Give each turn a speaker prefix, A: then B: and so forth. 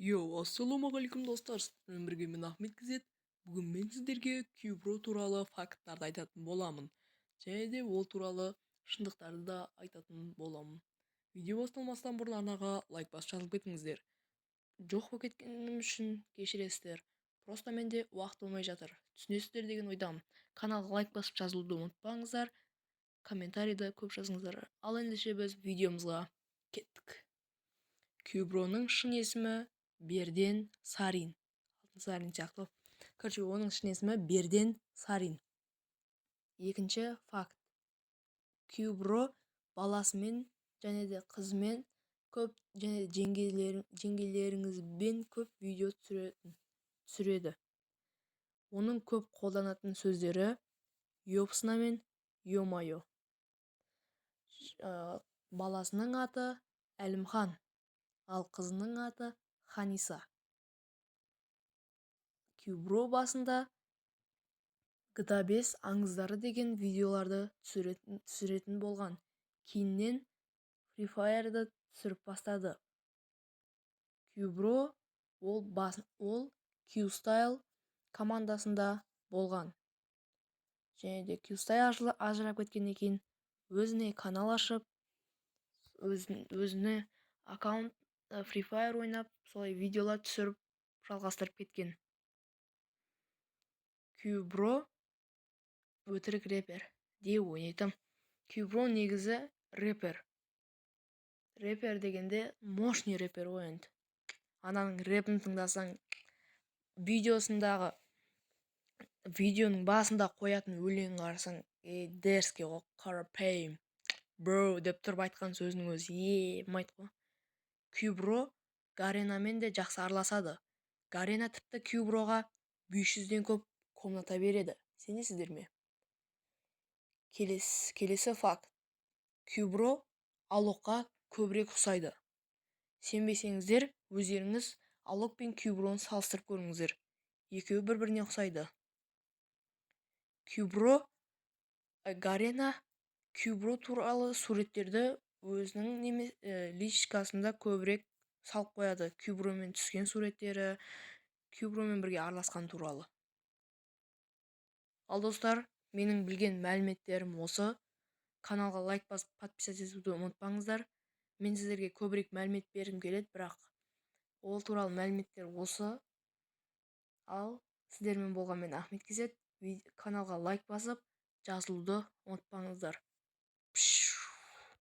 A: Йоу, ассалаумағалейкум, достар! Сіздермен бірге мен, Ахмет Кизет. Бүгін мен сіздерге Кюбро туралы факттарды айтатын боламын. Және де ол туралы шындықтарды да айтатын боламын. Видео басталмастан бұрын арнаға лайк басып, жазылып кетіңіздер. Жоқ болып кеткенім үшін кешіресіздер. Просто менде уақыт болмай жатыр. Түсінесіздер деген ойдамын. Каналға лайк басып, жазылуды ұмытпаңыздар. Комментарийді көп жазыңыздар. Ал ендеше біз видеомызға кеттік. Кюброның шын есімі Берден Сарин. Алтын Сарин сияқты. Короче, оның шын есімі Берден Сарин. Екінші факт. Кюбро баласымен және де қызымен көп және де жеңгелеріңізбен көп видео түсіреді. Оның көп қолданатын сөздері ёпсна мен ё-моё. Баласының аты Әлімхан, ал қызының аты Ханиса. Кюбро басында GTA 5 аңыздары деген видеоларды түсіретін болған. Кейіннен Free Fire'ды түсіріп бастады. Кюбро ол Q-Style командасында болған. Және де Q-Style ажырап кеткеннен кейін өзіне канал ашып, өзіне аккаунт, Free Fire ойнап, солай видеолар түсіріп жалғастырып кеткен. Кюбро өтірік рэпер де ойнайтын. Кюбро негізі рэпер. Рэпер дегенде мощный рэпер ғой енді. Ананың рэпін тыңдасаң, видеосындағы, видеоның басында қоятын өлеңін қарасаң, ей, дерзкий ғой, қарапайым бро деп тұрып айтқан сөзінің өзі емайт қой. Кюбро Гаренамен де жақсы араласады. Гарена тіпті Кюброға 500-ден көп комната береді, сенесіздер ме? Келесі факт. Кюбро Алокқа көбірек ұқсайды. Сенбесеңіздер, өздеріңіз Алок пен Кюброны салыстырып көріңіздер. Екеуі бір біріне ұқсайды. Кюбро, Гарена Кюбро туралы суреттерді өзінің неме личкасында көбірек салып қояды. Кюбромен түскен суреттері, Кюбромен бірге араласқан туралы. Ал, достар, менің білген мәліметтерім осы. Каналға лайк басып, подписаться етуді ұмытпаңыздар. Мен сіздерге көбірек мәлімет бергім келеді, бірақ ол туралы мәліметтер осы. Ал сіздермен болған мен, Ахмет Кизет. Каналға лайк басып, жазылуды ұмытпаңыздар.